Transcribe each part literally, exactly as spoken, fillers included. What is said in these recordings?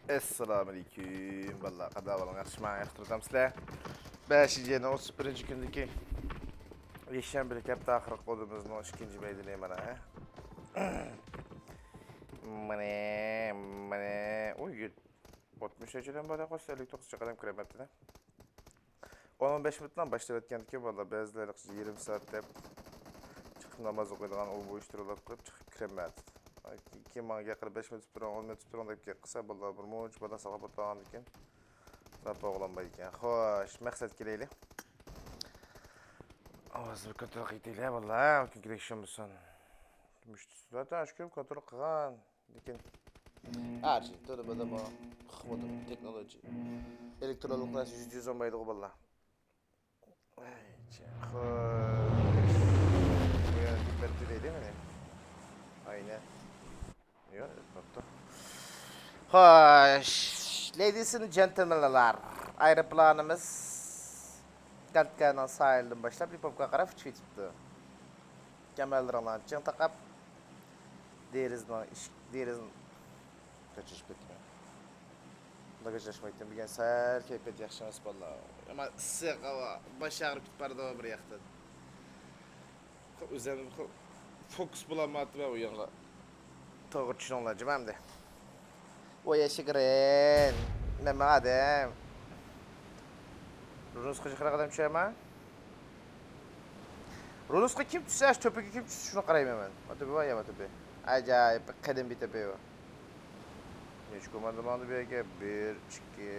ئەسسالامۇئەلەيكۇم بالىلار، قانداق ئەھۋالىڭلار؟ ياخشىمۇ؟ ياخشى تۇرۇپسىلەر؟ بەشىنچى ئاينىڭ ئوتتۇز بىرىنچى كۈنىدىكى يەكشەنبىلىك ھەپتە ئاخىرقى ئويۇنىمىزنىڭ ئىككىنچى مەيدىنى مانا. مانا، مانا. ئۇي، ئوتمۇش نەچچىدىن بار قوشسا، ئەللىك توققۇز چاقىدىم كىرەمەپتىدە. ئون بەش مىنۇتتىن باشلاۋەتكەندىكىن، بالىلار بەزىلەر يېرىم سائەت دەپ چىقىپ ناماز ئوقۇيدىغان ئۇ بۇ ئىشتىرىلار قىلىپ چىقىپ كىرەمەپتىدە. كېيىن ماڭا گەپ قىلىپ، بەش مىنۇت تۇرۇڭ، ئون مىنۇت تۇرۇڭ دەپ گەپ قىلسا، بالىلار بىر مۇنچە بالا ساقلاپ ئولتۇرغاندىكىن زاپا بولالمايدىكەن. خوش، مەقسەتكە كېلەيلى. ئاۋازنى بىر كونترول قىلىپ كېتەيلى، بالىلار. كۈنكىدەك شۇ بولسۇن. مۇشتىسى زاتەن ئاشۇ كۈن كونترول قىلغان. لېكىن ھەرچى تولىمىدىمۇ، ئۇقمىدىم، تېخنولوگىيە. ئېلېكترونلۇق نەرسە يۈزدە يۈز بولمايدىغۇ، بالىلار. ئەيچە، خوش. بۇ يەردە بەتتە دەيدۇ مېنى. ئاينە. ياق، بەتتە. خوش. Ladies and gentlemenلار. ئايروپىلانىمىز كانتكانىڭ ساھىلىدىن باشلاپ لىپوپكا قاراپ ئۇچۇۋېتىپتۇ. كەمەرلىرىڭلارنى چىڭ تاقاپ، دېرىزىنىڭ ئىشىك، دېرىزىنى، كاچىشىپ كەتتىم. بۇنداق كاچىلاشمايتتىم. بۈگۈن سەل كەيپىيات ياخشى ئەمەس، بالىلار. يامان ئىسسىق ھاۋا، باش ئاغرىپ كېتىپ بارىدۇ بىر ياقتىن. ئۆزۈم فوكۇس بولالمايتتىم ئۇ يانغا. توغرا چۈشىنىڭلار جۇمۇ ئەمدى. ۋاي ياشىغىرىن. نېمە ئادەم؟ رۇنۇسقا جىقراق ئادەم چۈشەرما؟ رۇنۇسقا كىم چۈشسە، ئاشۇ تۆپىگە كىم چۈشسە، شۇنى قارايمەن مەن. ما تۆپى بار يا ما تۆپى. ئاجايىپ بىر قەدىمىي تۆپى بۇ. نەچچە كوماندا ماڭدى بۇ يەرگە؟ بىر، ئىككى.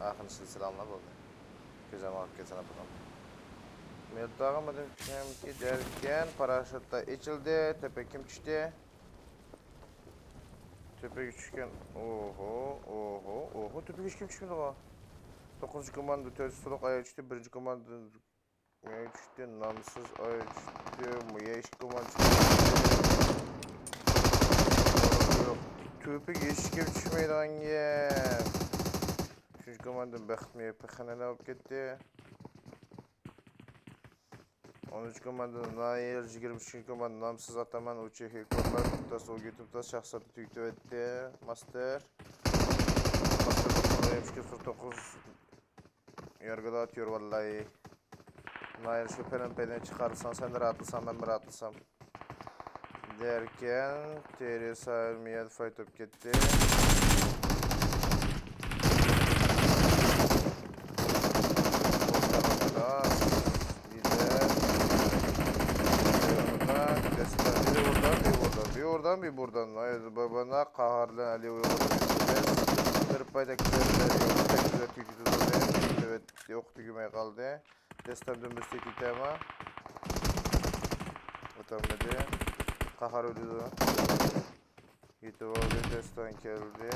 ئاخىرىنى سىلسىلە ئاڭلا بولدى. كۆزۈم ئاغرىپ كەتسە، ئاپىرىڭ. مىلتاغا مادەم كىمكى دەركەن، پاراشوتلار ئېچىلدى، تۆپە كىم چۈشتى؟ تۆپىگە چۈشكەن، ئوھو، ئوھو، ئوھو، تۆپىگە ھېچكىم چۈشمىدىغۇ. توققۇزىنچى كوماندا تۆت سۇلۇق ئاياغ چۈشتى، بىرىنچى كوماندا مۇيا چۈشتى، نامسىز ئاياغ چۈشتى، مۇيا ئىككى كوماندا چۈشتى. يوق، تۆپىگە ھېچكىم چۈشمەيدىغان گەپ. ئۈچىنچى كوماندا بەخت مۇيا پېخىنەنە بولۇپ كەتتى. ئون ئۈچ كوماندا نايىر، يىگىرمە ئۈچىنچى كوماندا نامسىز ئاتامان، ئۇچى ھېكورلار، تۇپتاس، ئوگى تۇپتاس، شاخساتنى تۈگىتىۋەتتى. ماستېر. ماستېر قىرىق توققۇز. يارگىدا ئاتىيور ۋاللاھى. نايىر شۇ پەلەن پەيدىنى چىقارساڭ، سەن راھەتلىساڭ، مەنمۇ راھەتلىسام. دەركەن، تېرىسا مىياد فايت بولۇپ كەتتى. بىردەم، بىردەم، بىردەم، بىردەم. ئايدى بابانا قاھار بىلەن ئەلى ئۇيغۇر. بىر پايدا كۆرۈلدى. يوق تۈگىمەي قالدى. دەستەم دۈمبىسى تېتىتەما. ئۆتەلمىدى. قاھار ئۆلىدۇ. يېتىۋالدى، دەستان كەلدى.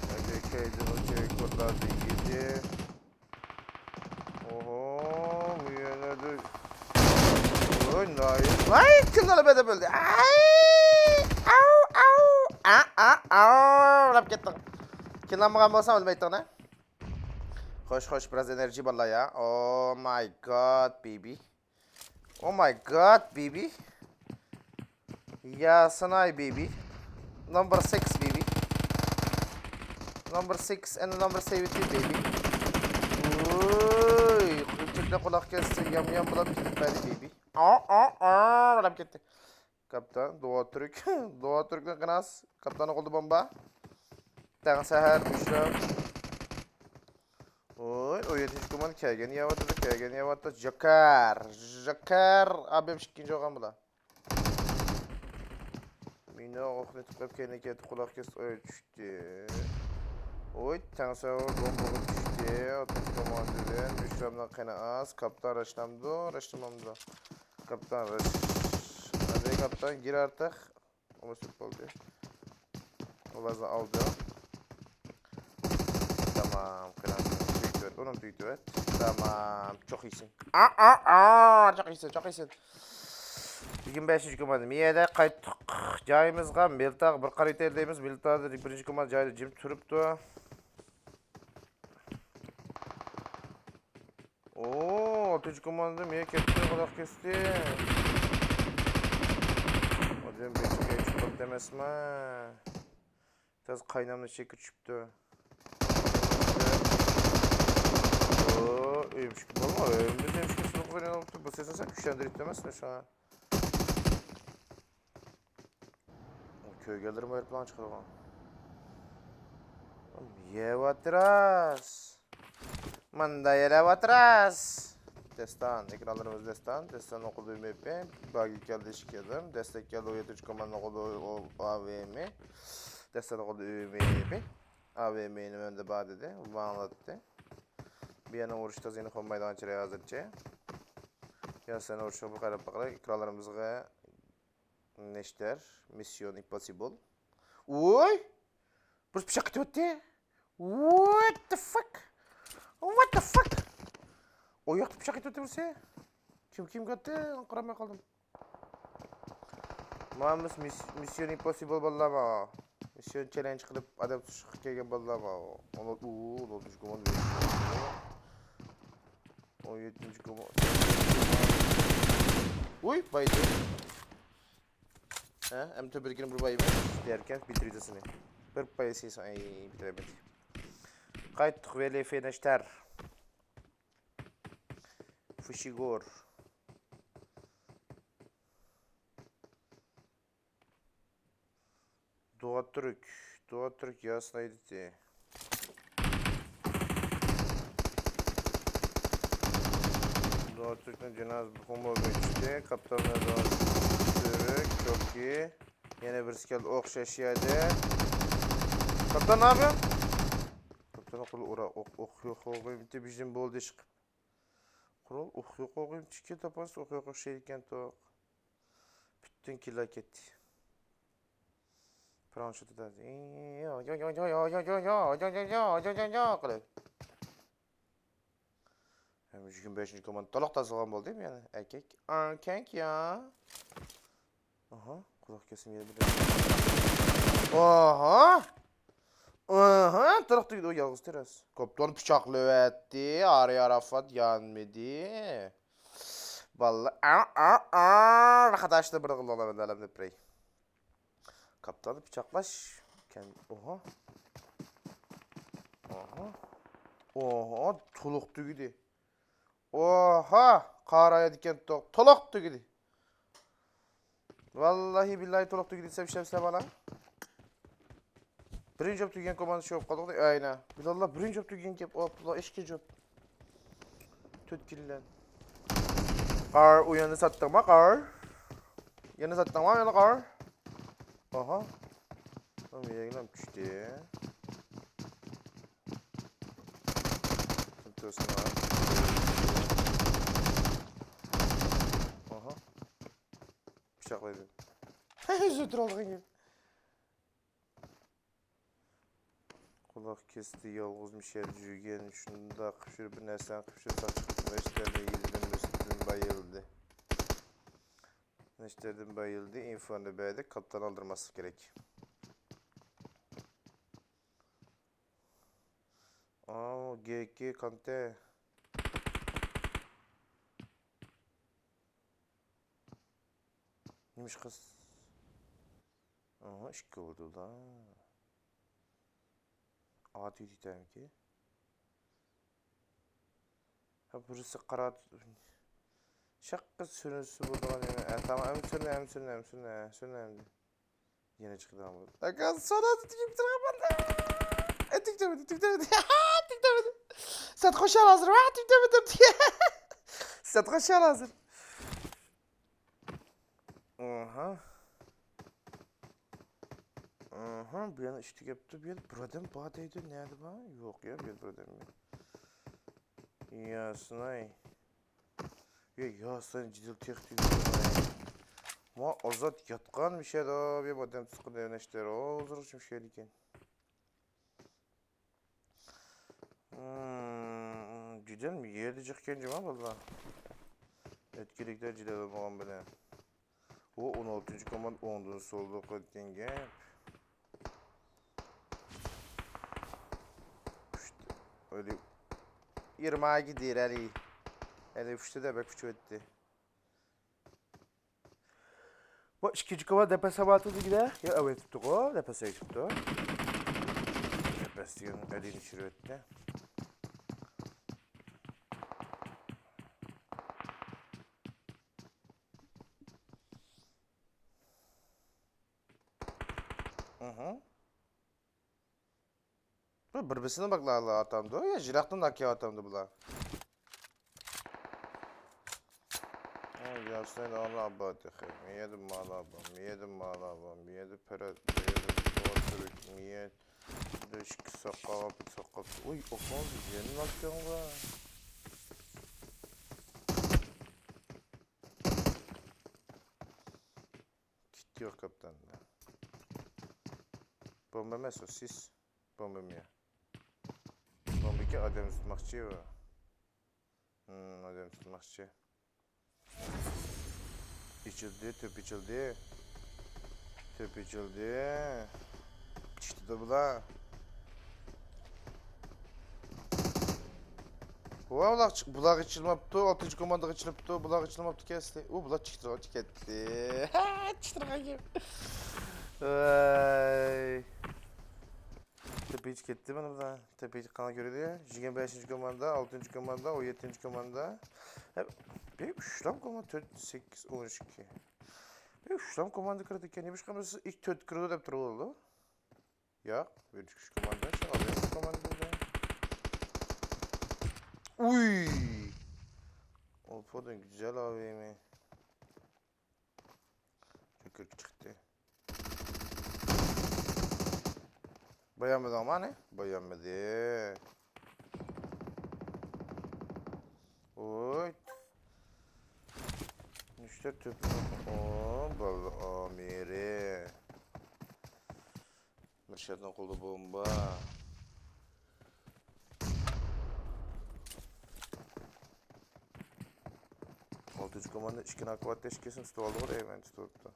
ھەدە كەيدىنىڭ چېكىتلاردا يېدى. ئوھو، بۇ يەنە دە-، ۋاي، نايىس. ۋاي، كىلنى ئېلىپ ئۆلدى. ئاي! ئاۋ، ئاۋ! ئا، ئا، ئاۋ! ئۇلاپ كەتتىڭ. كىلنى ئالمىغان بولسام ئۆلمەيتتىڭ، نە؟ خوش، خوش، بىراز ئېنېرجى باللا يا. Oh my God, baby. Oh my God, baby. يا سناي، baby. Number six, baby. Number six and number seventy, baby. ۋوي، قۇلچىدا قۇلاق كەستى، يام يام بولۇپ كېتىپ بەردى، baby. ئا، ئا، ئا، بولۇپ كەتتى. كاپتان، دۇئا تۈرك. دۇئا تۈركنى قىناس. كاپتاننىڭ قولىدا بومبا. تەڭ سەھەر، مۇشرەپ. ۋوي، ئون يەتتىنچى كوماندا كەلگەن يەۋاتىدۇ، كەلگەن يەۋاتىدۇ. جوكار، جوكار، ئابىم ئىككىنچى بولغان بۇلار. مېنى ئوقنى تۇتۇپ كەينىگە كەتتى، قۇلاق كەستى، ئاياغ چۈشتى. ۋوي، تەڭ سەھەر بومبىغا چۈشتى. ئوتتۇز كوماندىدىن مۇشرەپنىڭ قېنى ئاز. كاپتان راشلامدۇ، راشلىمامدۇ؟ كاپتان راش-، ھەدە كاپتان گىر ئارتۇق. ئۇمۇ سۈت بولدى. ئاۋازنى ئالدى. تامام. قىلان تۈگىتىۋەت. ئۇنىمۇ تۈگىتىۋەت. تامام. چوق يېسۇن. ئا، ئا، ئا، چوق يېسۇن، چوق يېسۇن. يىگىرمە بەشىنچى كوماندا. مىيەدە قايتتۇق جايىمىزغا. مىلتاغا بىر قارىۋېتەيلى دەيمىز. مىلتا بىرىنچى كوماندا جايىدا جىم تۇرۇپتۇ. ئوو، ئالتىنچى كوماندىدىن مېنى كەتتى، قۇلاق كەستى. ئادەم بېشىغا چىقىپ ئەمەسما؟ تازا قاينامنى چېكى چۈشۈپتۇ. ئۆيۈمچۈكى بولما، ئۆيۈمدە ئۆيۈمچۈكى سۇلۇق بىلەن ئوپتۇ. بۇ سېسىن سەن كۈچلەندۈرۈپ دېمەسمۇ شۇڭا. كۆرگەنلىرىمۇ ئايروپىلان چىقىدىغان. يەۋاتىراس. ماندا يەۋاتىراس. دەستان، ئېكرانلىرىمىز دەستان. دەستان ئوقۇدى ئۈمىپى. باگى كەلدى ئىككى ئادەم. دەستەك كەلدى ئون يەتتىنچى كوماندا ئوقۇدى ئاۋېمى. دەستان ئوقۇدى ئۈمىپى. ئاۋېمىنى مەندە بار دېدى. ماڭلاتتى. بۇ يەرنىڭ ئۇرۇشى تازا يېنىق بولمايدىغان چىراي ھازىرچە. يا سەن ئۇرۇشىغا بىر قاراپ باقايلى. ئېكرانلىرىمىزغا نەشتەر، مىسسىيون ئىمپوسسىبل. ۋوي! بىر پىچاق كېتىۋەتتى. What the fuck? What the fuck? ئۇ ياقتا پىچاق كېتىۋەتتى بىرسى. كىم كىم كەتتى؟ قارىماي قالدىم. مانا بىز مىس-، مىسسىيون ئىمپوسسىبل بالىلار مانا. مىسسىيون چېللېنج قىلىپ ئادەم تۇتۇشقا كەلگەن بالىلار مانا. ئۇلار، ئۇ، ئۇلار تۇتۇش گۇمان. ئون يەتتىنچى گۇمان. ۋوي، بايدى. ھە، ئەمدى بىرگىنى بىر بايىمەن دەركەن، بىتىرىدۇ سېنى. بىر بايىسى ساڭا، ئەي، بىتىرەمىدى. قايتتۇق ۋېلى فىنىشتەر. فۇشىگور. دوغا تۈرك. دوغا تۈرك ياسىنايدىتى. دوغا تۈركنىڭ جىنازىسى بۇخۇمبۇ چۈشتى. كاپتان دوغا تۈرك. چوكى. يەنە بىرسى كەلدى. ئوخشاش يەردە. كاپتان نەدە؟ كاپتان قول ئۇرا. ئوق، ئوق يوق. ئوق يوق. بولدى ئىشقىپ. قورال ئوق يوق، ئوق يوق، چىكى تاپاس، ئوق يوق ئوخشايدىكەن توق. پۈتۈن كىللار كەتتى. پاراشوتتا قىلىپ. ھەم يىگىرمە بەشىنچى كوماندا تولۇق تازىلىغان بولدى يەنە. ئەركەك. ئەركەك يا. ئاھا، قۇلاق كەسمە يەنە بىر. ئاھا! ئاھا، تۇرۇق تۈگىدى، ئۇ يالغۇز تېرەس. كاپتان پىچاقلىۋەتتى، ئارى ئاراپات يانمىدى. باللا، ئا، ئا، ئا، قاتاشتا بىر قىلدى، ئالام دەپ بېرەي. كاپتاننى پىچاقلاش. كەن-، ئوھا. ئاھا. ئوھا، تولۇق تۈگىدى. ئوھا! قارايدىكەن توق. تولۇق تۈگىدى. ۋاللاھى بىللاھى تولۇق تۈگىدى دېسەم ئىشەنمەيسىلەر بالا. بىرىنچى بولۇپ تۈگىگەن كوماندا شۇ بولۇپ قالدۇق. ئەينە. بىلاللا بىرىنچى بولۇپ تۈگىگەن گەپ. ئاپلا ئىككى جوپ. تۆت كىللەن. قار، ئۇ يەنە ساتتىڭما قار؟ يەنە ساتتىڭما يەنە قار؟ ئاھا. مېنىڭ يەگلەم چۈشتى. تۇرسۇن. ئاھا. پىچاقلايدۇ. ئۆزى تۇرالىغان گەپ. قۇلاق كەستى، يالغۇز مىشەل يۈرگەن، شۇنداق قىلىپ يۈرۈپ بىر نەرسىنى قىلىپ يۈرۈپ ساقچى قىلىپ نەشتەردىن يېزىدىن مىستىدىن بايىلدى. نەشتەردىن بايىلدى، ئىنفونى بەردى، كاپتان ئالدىرماسلىق كېرەك. ئاۋۇ، گېكى، كانتى. نېمىشقا؟ ئاھا، ئىككى بولدى ئۇدا. ئاتى يېتەمكى؟ ھە، بىرسى قارا. شەققە سۈرۈنسە بولىدىغان يەنە. ئە، تامام، ئەمدى سۈرۈن، ئەمدى سۈرۈن، ئەمدى سۈرۈن، ئە، سۈرۈن ئەمدى. يەنە چىقىدىغان بولدى. ئاكا، سودا تۈگۈپ تۇرغان بولدى. ئە، تۈگدۈمىدى، تۈگدۈمىدى. تۈگدۈمىدى. سەت خوشال ھازىر، ۋە، تۈگدۈمىدى. سەت خوشال ھازىر. ئاھا. ئاھا، بۇ يەنە ئىشتە كەپتۇ. بۇ يەردە بىر ئادەم بار دەيدۇ. نەدە بار؟ يوق يا، بۇ يەردە بىر ئادەم يوق. ياسىناي. يا، ياسىناي، جېدىل تېخى تۈگىدى. ما ئازاد ياتقان مىشەدە، بۇ ئادەم تۇتقىنى نەشتەر. ھازىرغىچە مىشەدىكەن. ھىم، جېدەل يەردە جىقكەن جۇما باللا. ئۆتكىلىكتە جېدەل بولمىغان بىلەن. ئۇ ئون ئالتىنچى كوماندا ئوڭدىن سولدىن قىلىۋەتكەن گەپ. ئۇشتى. ئۆلۈپ. يىرماگە دېرەلى. ھەلى ئۇشتى دە بەك ئۇچۇۋەتتى. بۇ ئىككىنچى كوماندا نەپەس ئاۋاتىدۇ دېگىنە. يا، ئەۋەتىپتىغۇ، نەپەس ئېلىپتۇ. نەپەس دېگەن ئەلىنى چۈشۈرۈۋەتتى. ئۇھۇ. بۇ بىر-بىرسىنى باقلا ئاتامدۇ، يا يىراقتىن ئاكىۋاتامدۇ بۇلار؟ ھە، ياسىنايدا ئالا بار تېخى. مىيەدە مالا بار، مىيەدە مالا بار، مىيەدە پەرەت، مىيەدە باتۇرۇك، مىيەدە ئىككى ساقاپ، ساقاپ. ئۇي، ئوخۇڭ، يەنە ناكياڭغا. كىتتى يوق كاپتاندا. بومبا ئەمەس ئۇ، سىس. بومبا مىيە. بومبىكى ئادەم تۇتماقچى ئۇ. ھىم، ئادەم تۇتماقچى. ئېچىلدى، تۆپ ئېچىلدى. تۆپ ئېچىلدى. چىقتىدۇ بۇلار. ۋا، بۇلار چىق-، بۇلارغا ئېچىلماپتۇ، ئالتىنچى كوماندىغا ئېچىلىپتۇ، بۇلارغا ئېچىلماپتۇ، كەسلى. ئۇ، بۇلار چىقتى، چىقىپ كەتتى. چىقتىغان گەپ. ۋاي. تۆپىچى كەتتى مانا بۇلار. تۆپىچى قانا كۆرۈلدى. يىگىرمە بەشىنچى كوماندا، ئالتىنچى كوماندا، ئون يەتتىنچى كوماندا. ھە، بىر ئۈچلام كوماندا، تۆت، سەككىز، ئون ئىككى. بىر ئۈچلام كوماندا كىرىدىكەن. نېمىشقا بىز ئىككى، تۆت كىرىدۇ دەپ تۇرۇۋالدى؟ ياق، بىر ئۈچ كوماندا، شۇ ئالدى كوماندا. ئۇي! ئوپپودىن گۈزەل ئاۋېمى. جۆكۈرۈك چىقتى. بايانمىدىڭ مانى؟ بايانمىدى. ۋوي. نۆشتە تۆپنىڭ، ئو، بالا ئامىرى. مىرشاتنىڭ قولىدا بومبا. ئالتىنچى كوماندا ئىككى ناكىۋات تەشكىلسىنى تۇتۇۋالدىغۇ دەيمەن، تۇتۇۋاپتۇ.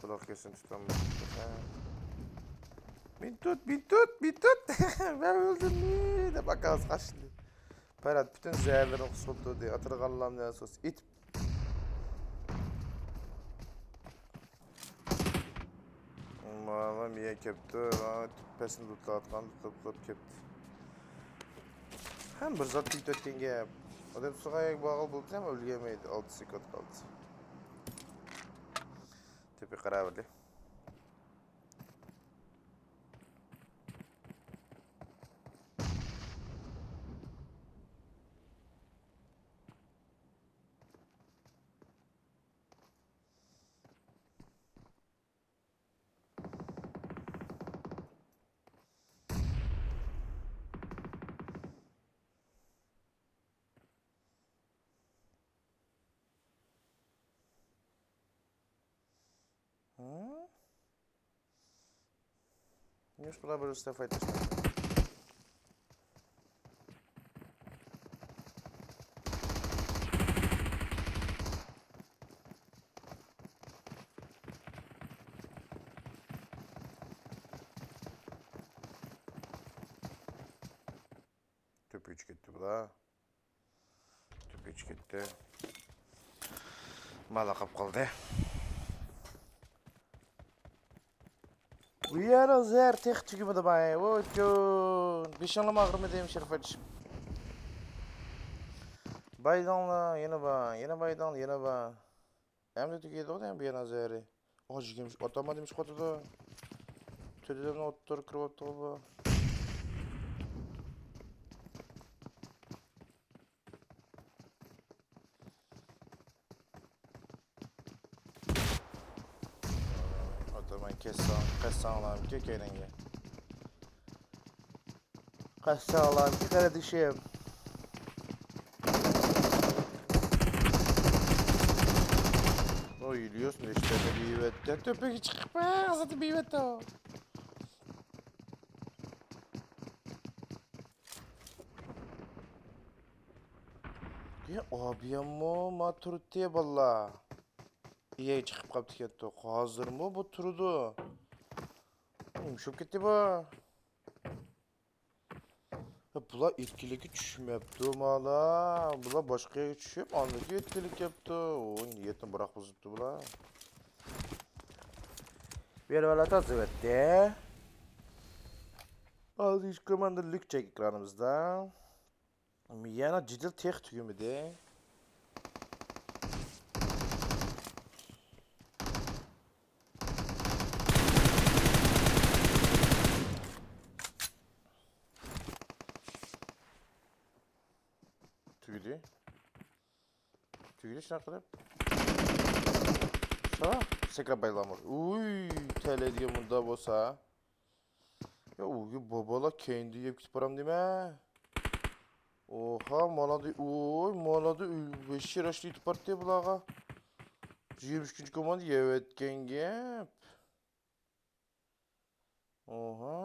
قۇلاق كەسسىنى تۇتالماپتۇ. مېنى تۇت، مېنى تۇت، مېنى تۇت! مەن ئۆلدۈم دەپ ئاكىسى قاچتى. پەرھات پۈتۈن زەھەرلىرىنى قۇسۇپ تۇردى. ئاتىرغانلامنى سوس ئېتىپ. مانا مىيە كەپتۇ. مانا پەسنى لوتلاۋاتقان، لوتلاپ، لوتلاپ كەپتۇ. ھەم بىر زات تۈگىتىۋەتكەن گەپ. ئادەم سۇغا بارغىلى بولدى، ئەمما ئۈلگۈرمەيدۇ. ئالتە سېكۇنت قالدى. تۆپى قاراۋىدى. ھە؟ نېمىشقا بۇلار بىر-بىرسىدە فايتلاشمايدۇ؟ تۆپە ئۆچۈپ كەتتى بۇلار. تۆپە ئۆچۈپ كەتتى. مالا قاپ قالدى. بۇ يەرنىڭ زەھەر تېخى تۈگىمىدى باي. ۋوچۇن. بېشىڭلارمۇ ئاغرىمىدى شېرىپ ئاچىشىم. بايدىڭلار، يەنە بار، يەنە بايدىڭلار، يەنە بار. ئەمدى تۈگەيدىغۇ دەيمەن بۇ يەرنىڭ زەھىرى. ئاجىگىم ئاتاما دېمىش قوتىدۇ. تۆت ئادەمنى ئوتتۇرا كىرىۋاپتىغۇ بۇ. ئاتامان كەسساڭ، كەسساڭلارمىكى كەينىڭگە. قەستەڭلاركى قېرىندىشىم. ئوي، ئىلياس نەشتەرنى بېيىۋەتتى. تۆپىگە چىقىپ، ھازىر بېيىۋەتتى. يا ئابىياممۇ ما تۇرۇپتۇ يا باللا. ئىيە چىقىپ قاپتىكەنتۇق. ھازىرمۇ بۇ تۇرىدۇ. يۇمشىپ كەتتى بۇ. يا، بۇلار ئېتكىلىككە چۈشمەپتۇ، مالا. بۇلار باشقا يەرگە چۈشۈپ، ئاندىكى ئېتكىلىككە كەپتۇ. ئوي، نىيەتنى بىراق بۇزۇپتۇ بۇلار. بۇ يەر ۋالا تازا ئۆتتى. ھازىر ئىككى كوماندىلىك چەك ئېكرانىمىزدا. يەنە جېدەل تېخى تۈگىمىدى. تۈگىدى. تۈگىدى شۇنداق قىلىپ. شۇ، سەكرەپ بايلامۇ. ئۇي، تەلەيدىگەن مۇندا بولسا. يا، ئۇ بابالا كەينىدە يەپ كېتىپ بارام دېمە. ئوھا، مالادا، ئوي، مالادا، ۋەھشىي راشلا يېتىپ بارتتى بۇلارغا. يىگىرمە ئۈچىنچى كوماندا يەۋەتكەن گەپ. ئوھا.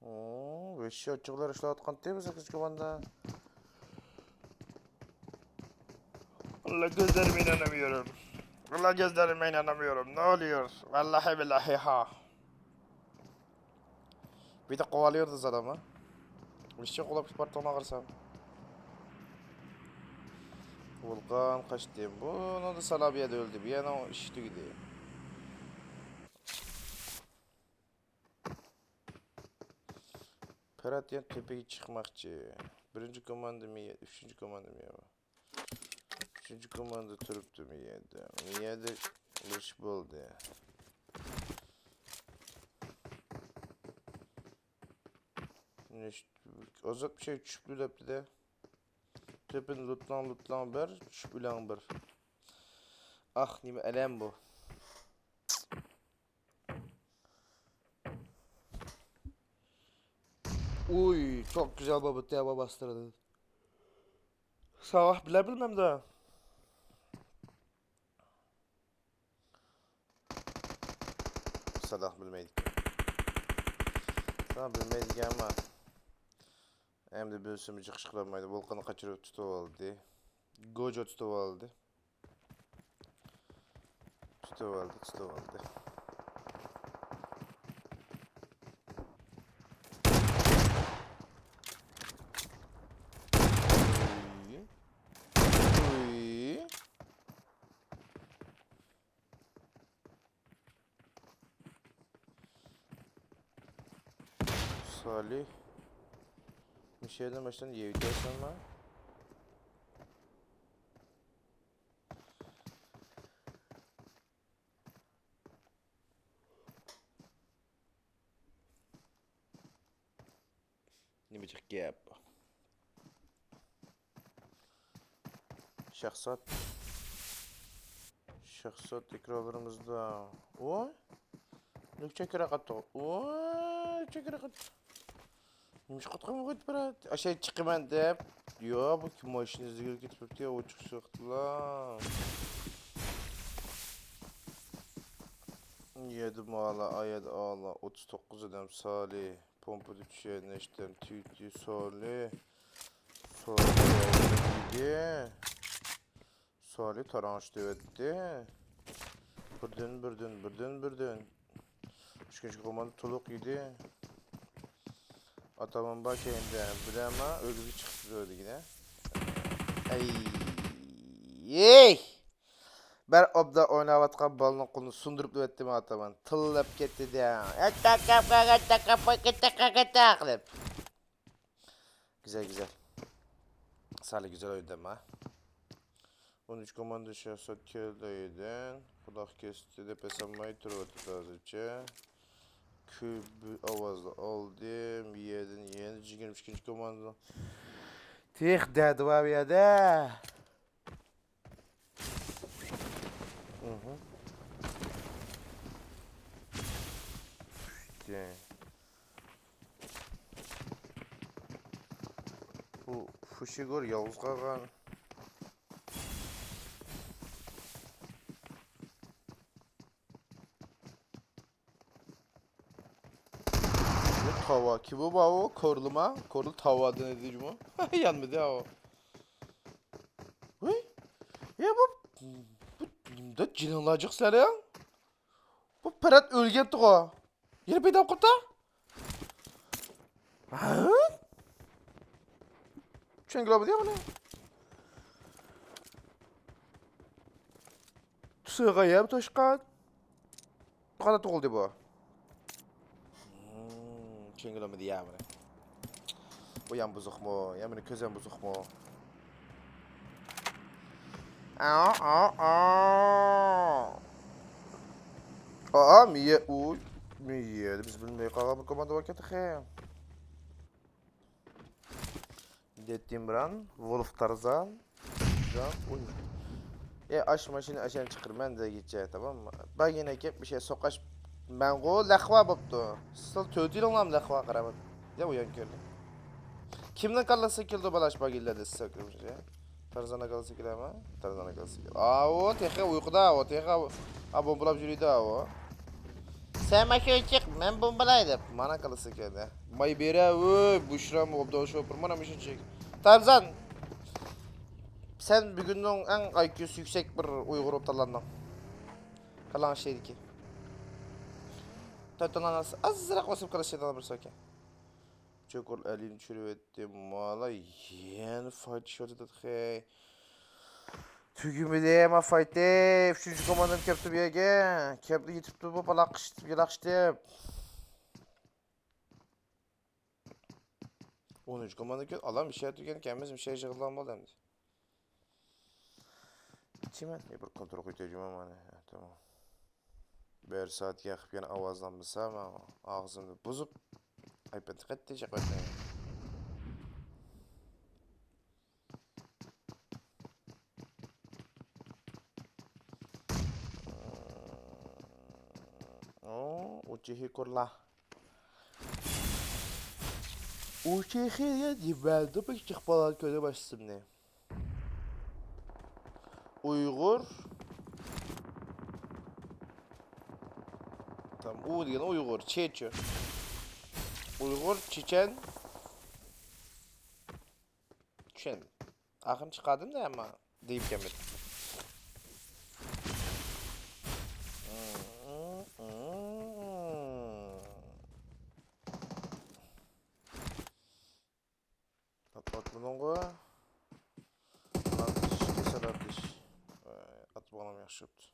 ئوو، ۋەھشىي ئاچچىقلار ئىشلەۋاتقانتى بۇ سەككىزىنچى كوماندا. والله gözlerime inanamıyorum. والله gözlerime inanamıyorum. Ne oluyor? Vallahi billahi ha. Bir de kovalıyordu adamı. Bir şey kolap çıkarttı ona kırsam. Volkan kaçtı. Bunu da sana bir yerde öldü. Bir yana o iş tügüdü. پىرات يەنە تۆپىگە چىقماقچى. بىرىنچى كوماندىمۇ يە-، ئۈچىنچى كوماندىمۇ يە-، ئۈچىنچى كوماندا تۇرۇپتۇ مۇ يەردە. مۇ يەردە بىر ئىش بولدى. ئازاد بىر شەي چۈشۈپتۇ دەپتۇ-دە. تۆپىنى لوتلاڭ، لوتلاڭ بىر، چۈشۈپ ئۆلەڭ بىر. ئاھ، نېمە ئەلەم بۇ. Uy, çok güzel baba, teva bastırdı. Sabah bile bilmem de. Sabah bilmeydik. Sabah bilmeydik ama. Hem de bir sürü çıkış kılamaydı. Volkanı kaçırıp tutup aldı. Gojo tutup aldı. Tutup aldı, tutup aldı. Uy. Uy. Salih. Bir şeyden baştan yiyeceğiz ama. نېمە جىق گەپ؟ شەخسات. شەخسات ئېكرانلىرىمىزدا. ۋاي! نېمە چۆكۈرەپ قاپتۇ؟ ۋاي! چۆكۈرەپ قاپتۇ. نېمە قىلىپ قويدى بۇرات؟ ئاشاي چىقىمەن دەپ. يا، بۇ كىم ماشىنا ئىزدىگىلى كېتىپ يۈرۈپتۇ يا، ئوچۇق سىغىپتىلا. يەدە مالا، ئايەدە ئالا، ئوتتۇز توققۇز ئادەم سالى. پومپىدا چۈشەر نەشتەن تۈتى سالى. سالى يەدە. سالى تاراڭشىتىۋەتتى. بىردىن، بىردىن، بىردىن، بىردىن. ئۈچىنچى كوماندا تولۇق يېدى. ئاتامان بار كەينىدە. بىلەما ئۆگزىگە چىقىپ تۇرىدىكىنە. ئەي. ئەي! بىر ئوبدا ئويناۋاتقان بالىنىڭ قولىنى سۇندۇرۇپ ئۆتتىم ئاتامان. تىللاپ كەتتى دە. قىلىپ. گۈزەل، گۈزەل. سالى گۈزەل ئوينىدى ئەمما. ئون ئۈچ كوماندا شەخسىيەت كەلدى ئايدىن. قۇلاق كەستى دەپ ھېسابلىماي تۇرۇۋاتىدۇ ھازىرچە. كۆپ ئاۋازنى ئالدى. مىيەدىن يەنە يىگىرمە ئىككىنچى كوماندا. تېخى دەدى بار بۇ يەردە. مھم. چۈشتى. بۇ فۇشىگور يالغۇز قالغان. بۇ تاۋا. كىم بۇ باۋۇ؟ كورلىما؟ كورلا تاۋا دېدىمۇ؟ يانمىدى ئاۋۇ. ۋىي. يا بۇ، بۇ نېمىدە جېنىڭلار جىق سەرەڭ؟ بۇ پىرات ئۆلگەنتىغۇ. يەنە پەيدا بولۇپ قاپتۇ. ھە؟ چۈشەنگىلى بولمىدى بۇنى. تۇسىغا يەم توشقان. قانداق تۇغۇلدى بۇ؟ چۈشەنگىلى بولمىدى يا بۇنى. بۇ يام بۇزۇقمۇ؟ يا مېنىڭ كۆزەم بۇزۇقمۇ؟ ئا، ئا، ئا. ئا، مىيە، ئۇ، مىيە. بىز بىلمەي قالغان بىر كوماندا باركەن تېخى. دېتىمران، ۋولف تارزان. ئۇي. ئە، ئاش ماشىنا ئاشان چىقىرىمەن دېگىچە، تامام. باگىنە كەپ بىر شەي سوقاش مەنغۇ لەخۋا بوپتۇ. سىل تۆتىلىڭلام لەخۋا قاراپ. يا ئويان كۆردى. كىمنىڭ كاللىسى كېلىدۇ بالاش باگىلەردە سىز كۆرمىسە؟ تارزان كاللىسى كېلەمە؟ تارزان كاللىسى كېلە. ئاۋۇ تېخى ئۇيقۇدا، ئاۋۇ تېخى ئاۋۇ. ئا، بومبىلاپ يۈرىدۇ ئاۋۇ. سەن ماشىنا چىق، مەن بومبىلاي دەپ، مانا كاللىسى كەلدى. ماي بېرە، ۋوي، بۇشرام ئوبدان شوپۇر، مانا ماشىنا چىق. تارزان! سەن بۈگۈننىڭ ئەڭ ئاي كيۇسى يۈكسەك بىر ئۇيغۇر بولۇپ تاللاندىڭ. كاللاڭ ئىشلەيدىكى. تۆت دانە ئازراق باسىپ كاللا ئىشلەيدىغان بىر ساكە. چوكۇر ئەلىنى چۈشۈرۈۋەتتى. مالا يەنە فايت ئىشلىۋاتىدۇ تېخى. تۈگىمىدى ما فايتى. ئۈچىنچى كوماندام كەپتۇ بۇ يەرگە. كەپلا يېتىپتۇ بۇ پالاقشىتىپ، يالاقشىتىپ. ئونىنچى كوماندا كەل-، ئالام ئىشلەتكەن كەممىز ئىشلەيدىغان بولدى ئەمدى. چىمەن، بىر كونترول قويۇپ تەرجىمە مانا. تامام. بىر سائەتكە يېقىپ يەنە ئاۋازلانمىسا، مەن ئاغزىمنى بۇزۇپ، ئايپەدنى قەتئىي چېقىۋەتمەيمەن. ئۇچىخى كورلا. ئۇچىخى دېمەمدۇ بىر چىقىپ قالغان كۆزى باشلىسىمنى. ئۇيغۇر. تامام، ئۇ دېگەن ئۇيغۇر، چېچۇ. ئۇيغۇر، چېچەن. چۈشەندىم. ئاخىرىنى چىقاردىم-دە، ئەمما دېيىپ كەلمىدىم. ئاتمىدىڭغۇ؟ ئاتمىغىنىم ياخشى بوپتۇ.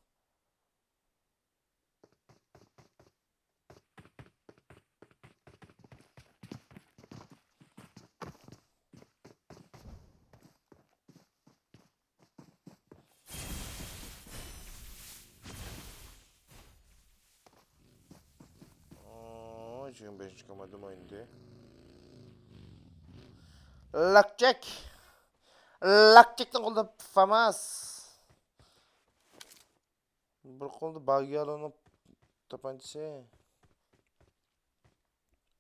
ئوي، يىگىرمە بەشىنچى كوماندام ئوينىدى. لاكچەك. لاكچەكنىڭ قولىدا فاماس. بىر قولدا باگيالونىڭ تاپانچىسى.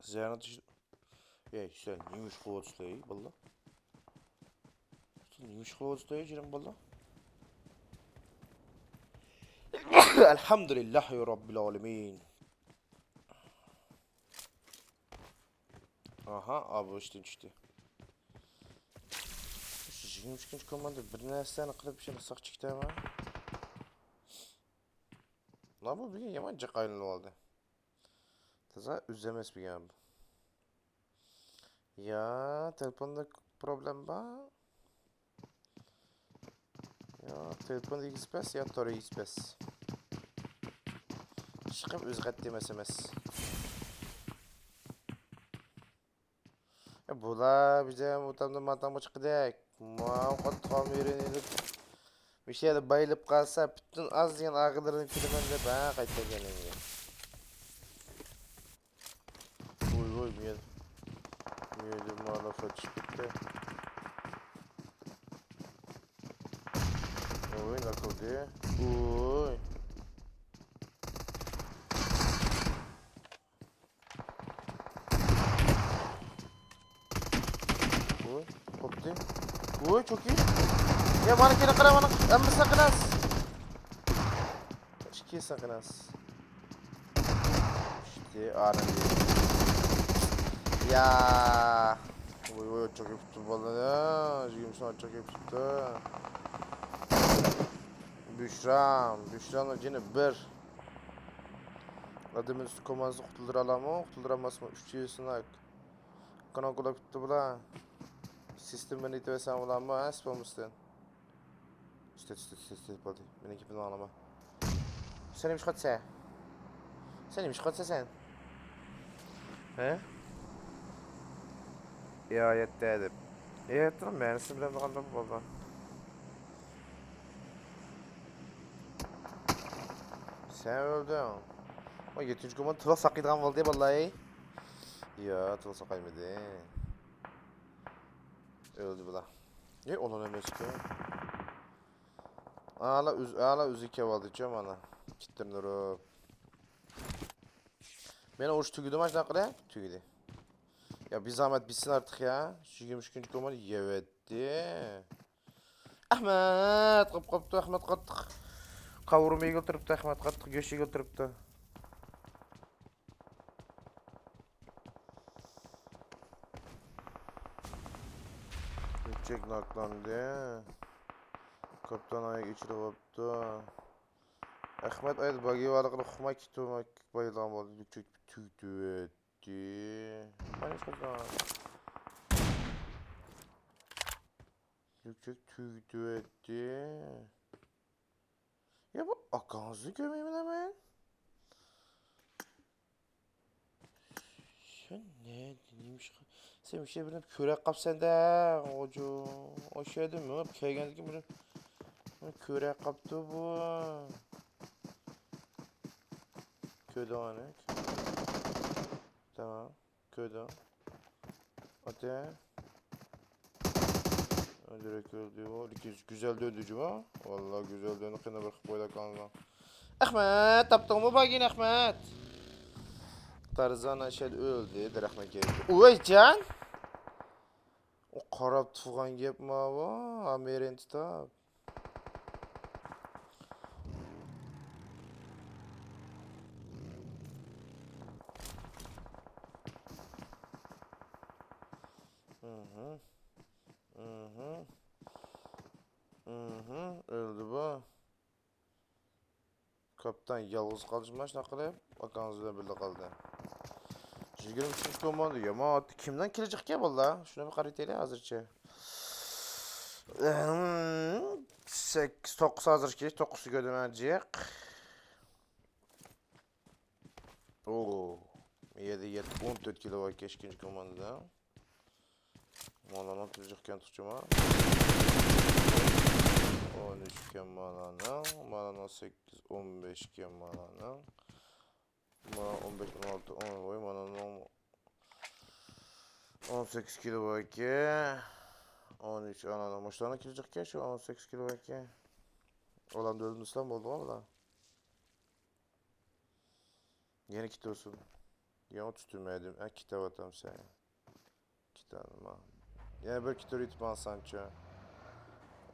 زەرنى تۇش-، ئەي، سەن نېمە ئىش قىلىۋاتىسىلەر، ئەي، بالىلار؟ سەن نېمە ئىش قىلىۋاتىسىلەر، ئەي، جېنىم بالىلار؟ ئەلھەمدۇلىللاھى رەببىل ئالەمىن. ئاھا، ئا، بۇ ئىشتىن چۈشتى. يىگىرمە ئىككىنچى كوماندا بىر نەرسىلەرنى قىلىپ، شۇنى ساق چىكتەما. لا، بۇ بۈگۈن يامان جىق ئايلىنىۋالدى. تازا ئۆزى ئەمەس بۈگۈن بۇ. يا، تېلېفوندا پروبلېما بار. يا، تېلېفون ئېگىز پەس، يا تور ئېگىز پەس. ئىشقىلىپ ئۆزى قەتئىي ئەمەس ئەمەس. بۇلار بىزدە مۇتامدا ماتامغا چىققۇدەك. ماۋۇ قاتقان يېرىنى ئېلىپ، مۇشۇ يەردە بايىلىپ قالسا، پۈتۈن ئاز دېگەن ئاغىلىرىنى كۈلىمەن دەپ، ھە، قايتىپ كەلگەن ئەمدى. ۋوي، ۋوي، مۇ يەر-، مۇ يەردە مانا فوتوش كەتتى. ۋوي، ناكىلدى. ۋوي. ۋوي، قوپتى. ۋوي، چوكى. يا، مانا كېلىپ قارا، مانا ھەممىسى ساقىناس. ئىككى ساقىناس. چۈشتى، ئارام. يا. ۋوي، ۋوي، چوكى پۈتتى بالىنى. يىگىرمە سان چوكى پۈتتى. بۈشرام، بۈشرامنىڭ جېنى بىر. ئادەمنىڭ ئۈستى كوماندىسى قۇتۇلدۇرالامۇ؟ قۇتۇلدۇرالماسمۇ؟ ئۈچ يۈز سىناك. كانونكىلاپ كېتىپتۇ بۇلار. سىستېمىنى ئېيتىۋەرسەڭ بولامۇ؟ ھە، سىز بولمىسىدىن. ئۈستە، ئۈستە، ئۈستە، ئۈستە بولدى. مېنىڭ گېپىمنى ئاڭلىما. سەن نېمە ئىش قىلىسەن؟ سەن نېمە ئىش قىلىسەن سەن؟ ھە؟ يا، يەتتە دەپ. يەتتىنىڭ مەنىسىنى بىلەمدىغان بولدى. سەن ئۆلدۈڭ. ئۇ يەتتىنچى كوماندا تۇراق ساقلايدىغان بولدى، ۋاللاھى. يا، تۇراق ساقلايمىدى. ئۆلدى بۇلار. ئى، ئۇلار ئەمەسكەن. ئالا ئۆز-، ئالا ئۆزى كېلىۋالدىچۇ مانا. كىتلىرىنى ئۇرۇپ. مېنىڭ ئۇرۇش تۈگىدىمۇ شۇنداق قىلە؟ تۈگىدى. يا، بىر زەھمەت بىتسۇن ئارتۇق يا. يىگىرمە ئۈچىنچى كوماندا يەۋەتتى. ئەخمەت قاپ قاپتۇ، ئەخمەت قاتتىق. قاۋۇرما يېگىلى تۇرۇپتۇ، ئەخمەت قاتتىق گۆش يېگىلى تۇرۇپتۇ. كۆپچەك ناكلاندى. كاپىتان ئاياغ ئېچىلىۋاپتۇ. ئەخمەت ئايدا باگى بارلىقىنى ئۇقماي كېتىۋالماي بايىلغان بولدى. كۆپچەك تۈگىتىۋەتتى. مانا شۇنداق. كۆپچەك تۈگىتىۋەتتى. يا بۇ ئاكاڭىزنى كۆرمەيمەن مەن. سەن نەدە نېمە ئىشقا؟ سەن مۇشۇ يەردە بىرنى كۆرۈپ قاپسەن-دە، غوجۇ. ئاشۇ يەردە مېڭىپ كەلگەندىكىن بىر كۆرۈپ قاپتۇ بۇ. كۆردۈڭ ئانا. تامام. كۆردۈڭ. ئاتە. ئۆلدۈرۈپ كۆردى بۇ. لېكىن گۈزەل دۆندى جۇما. ۋاللا گۈزەل دۆندى. قېنى بىر قىلىپ قويدى ئاكاڭلار. ئەخمەت، تاپتىڭمۇ باگىنى، ئەخمەت؟ تارزان ئەشەد ئۆلدى، دەرەخنىڭ كەينىدە. ئۇي جان! ئۇ قاراپ تۇرغان گەپ ماۋۇ، ھاممىرىنى تۇتۇپ. مھم. مھم. مھم. ئۆلدى بۇ. كاپىتان يالغۇز قالدى، شۇنداق قىلىپ، ئاكاڭىز بىلەن بىللە قالدى. يىگىرمە ئۈچىنچى كوماندا، يامان ئاتتى. كىمدىن كېلىجەككەن باللا؟ شۇنى بىر قارىتايلى ھازىرچە. سەككىز، توققۇز ھازىر كېلىش، توققۇزنى كۆردۈم ھە، جىق. ئوو، يەتتە، يەتتە، ئون تۆت كىلو بار ئىككىنچى كوماندىدا. مانانىڭ تۈزۈك ئىكەن تۇتۇشىما. ئون ئۈچ ئىكەن مانانىڭ، مانانىڭ سەككىز، ئون بەش ئىكەن مانانىڭ. مانا ئون بەش، ئون ئالتە، ئون، ۋاي، مانانىڭ ئون سەككىز كىلو بار ئىكەن. ئون ئۈچ، ئانانىڭ مۇشۇلارنىڭ كېلىجەك ئىكەن، شۇ ئون سەككىز كىلو بار ئىكەن. ئۇلارنى ئۆلدۈرسەم بولدىغۇ بۇلار. يەنە كېتىۋاتسۇن. يەنە تۇتۇلمايدۇ. ئە، كېتىۋاتامسەن. كېتەلمە. يەنە بىر كېتىۋېتىپ ماڭسانچۇ.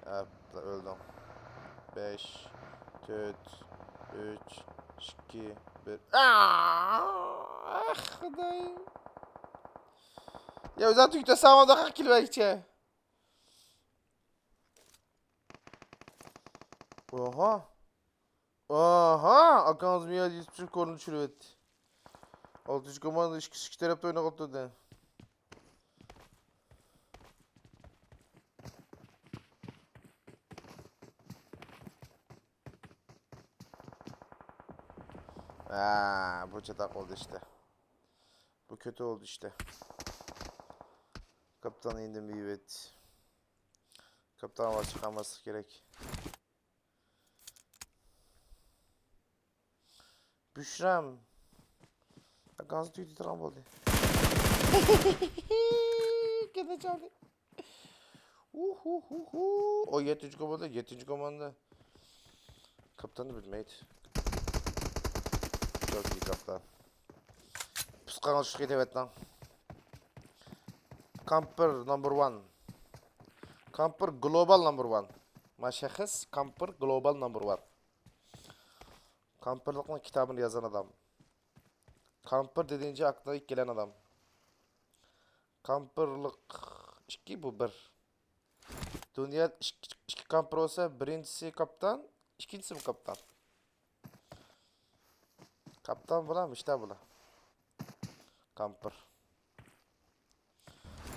ئەپلا ئۆلدۈڭ. بەش، تۆت، ئۈچ، ئىككى، بىر. ئاھ، خۇداي. يا، ئۆزۈڭ تۈگىتەسەن، ئۇنداق كېلىۋەرگىچە. ئوھا. ئاھا، ئاكاڭىز مىيادى يېتىپ چىقىپ كورنى چۈشۈرۈۋەتتى. ئالتىنچى كوماندا ئىككى، ئىككى تەرەپتە ئويناۋاتىدۇ. ھە، بۇ چاتاق بولدى ئىشتە. بۇ كۆتى بولدى ئىشتە. كاپىتان ئىندىم بىۋەت. كاپىتان ئاۋاز چىقارماسلىق كېرەك. بۈشرام. ئاكاڭىز تۈگىتىدىغان بولدى. كېتە چالدى. ئۇھۇھۇھۇ. ئو، يەتتىنچى كوماندا، يەتتىنچى كوماندا. كاپىتاننى بىلمەيدۇ. چوكى كاپىتان. پۇسقاڭ چۈشۈپ كېتىۋەتتىڭ. كامپىر نمبر ۋان. كامپىر گلوبال نمبر ۋان. ما شەخس كامپىر گلوبال نمبر ۋان. كامپىرلىقنىڭ كىتابىنى يازغان ئادام. كامپىر دېگىنىچە ئاكتىغا كېلەن ئادام. كامپىرلىق ئىككى، بۇ بىر. دۇنيادا ئىككى، ئىككى كامپىر بولسا، بىرىنچىسى كاپىتان، ئىككىنچىسىمۇ كاپىتان. قاپتان بولا، مۇشتا بولا. قامپىر.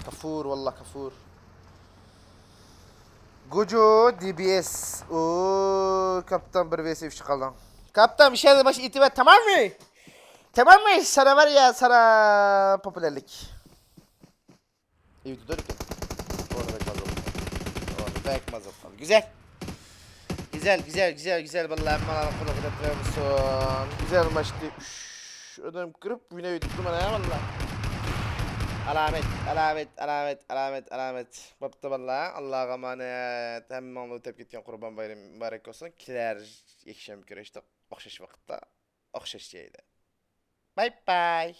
كافۇر، ۋاللا كافۇر. گوجو دي بي ئېس. ئو، كاپتان بىر ۋېسى ئۈچ قالدىڭ. كاپتان، بىر شەيلەرنى باش ئېتىۋەر، تاماممۇ؟ تاماممۇ؟ سانا بار يا، سانا پوپۇليارلىك. ئېيتىدۇ ئىكەن. ئورنى بەك مازا بولدى. ئورنى بەك مازا بولدى. گۈزەل. گۈزەل، گۈزەل، گۈزەل، گۈزەل. بالىلار، ھەممىڭلارنىڭ قولىغا دەپ بەرسۇن. گۈزەل ماشتى. ئۈش ئادەم كىرىپ، ئويناپ ئۆتۈپتۇ مانا، ۋاللا. ئالامەت، ئالامەت، ئالامەت، ئالامەت، ئالامەت. بوپتۇ، بالىلار. ئاللاغا ئامانەت. ھەممىڭلار ئۆتۈپ كەتكەن قۇربان بايرىمى مۇبارەك بولسۇن. كېلەر يەكشەنبە كۆرۈشتۇق. ئوخشاش ۋاقىتتا، ئوخشاش جايدا. باي باي.